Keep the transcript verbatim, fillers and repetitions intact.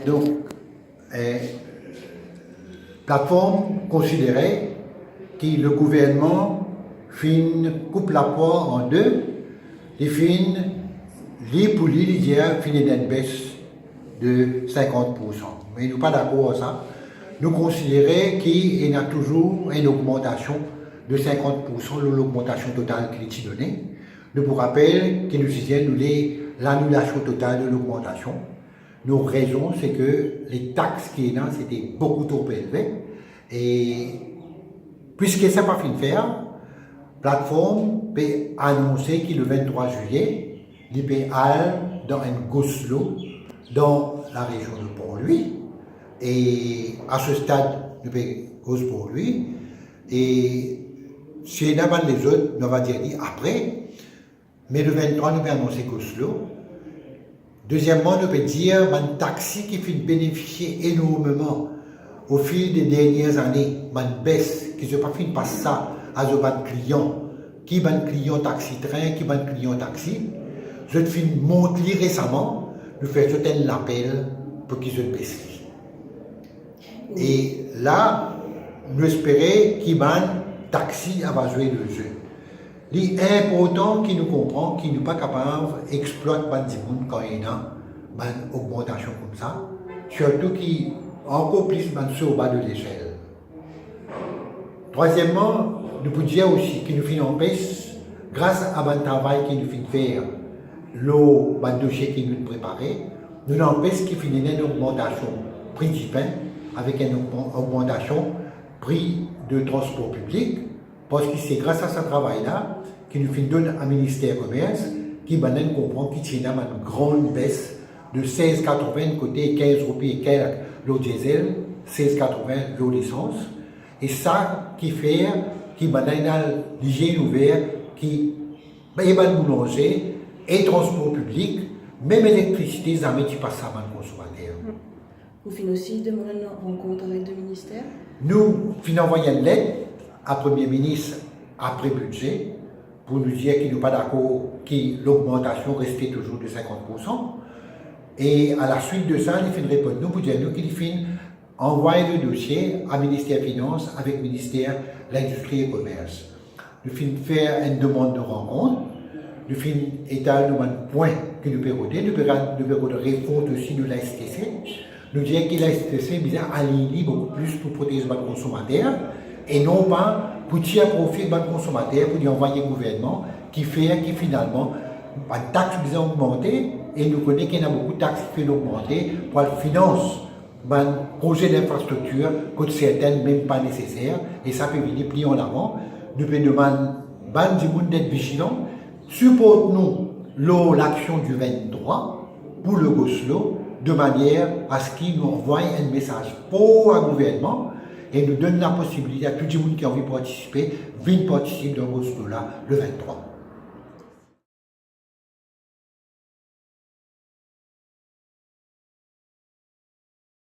Donk, eh, Platform konsidere ki le gouvernman finn koup lapwar an de, li finn, li pou li, li dir finn ena enn bes de sinkant poursan. Me nou pa dakor ar sa. Nou konsidere ki ena touzour enn ogmantasion de sinkant poursan lor logmantasion total ki li ti done. Nou pou rapel ki nou ti dir nou le lanilasion total de logmantasion. Nou rezon, se ke le tax ki ena, sete boukou tro elve. E piske sa pa finn fer, Platform pe anonse ki le venntrwa zilie, li pe al dan enn go slow dan larezion de Port-Louis. E a se stad, nou pe koz Port-Louis. E si ena bann lezot, nou va dir li apre. Me le venntrwa, nou pe anonse go slow. Dezieman, nou pe dir bann taxi ki finn benefisie enormeman o fil de dernie zane, bann bes ki zot pa finn pas sa a zot bann klian, ki bann klian taxi trin, ki bann klian taxi, zot finn mont li resaman, nou fer zot enn lapel pou ki zot bes li. E la, nou espere ki bann taxi ava zwe le ze. Li inportan ki nou konpran ki nou pa kapav explwat bann dimoun kan ena bann ogmantasion koumsa, sirtou ki ankor plis bann so ba de lesel. Trwazieman, nou pou dir osi ki nou finn anpes, gras a bann travay ki nou finn fer lor bann dosie ki nou prepare, nou anpes ki finn ena enn ogmantasion pri dipin avek enn ogman-, ogmantasion pri de transpor piblik, parski se gras a sa travay la ki nou finn donn a Minister Komers, ki bann la konpran ki ti ena bann gran bes de sez katrovin kote kinz roupi e kelk lor diesel, sez katrovin lor lesans. E sa ki fer ki bann la ena lizie ouver ki e bann boulangze e transpor piblik, mem elektrisite zame ti pas sa bann konsomater. Ou finn osi demann enn rankont avek de minister? Nou finn anvway enn let a Premie Minis apre bize pou nou dir ki nou pa dakor ki logmantasion reste touzour de sinkant poursan. E a laswit de sa, li finn reponn nou pou dir nou ki li finn anvway le dosie a Minister Finans avek Minister Lindistri e Komers. Nou finn fer enn demann de rankont, nou finn etal nou bann pwin ki nou pe rode, nou pe ra-, nou pe rod refont osi nou la S T C. Nou dir ki la S T C bizin align li boukou plis pou protez bann konsomater, e non pa pou tir profi bann konsomater pou li anvway gouvernman, ki fer ki finalman bann tax bizin ogmante, e nou kone ki ena boukou tax ki finn ogmante pou al finans bann proze linfrastriktir kot sertin mem pa neseser, e sa pe vini pli an avan. Nou pe demann bann dimoun d'et vizilan, siport nou lor laksion di venntrwa pou le go slow, de manier a se ki nou anvway enn mesaz for a gouvernman e nou donn laposibilite a tou dimoun ki anvi partisipe, vinn partisip dan go slow la le venntrwa.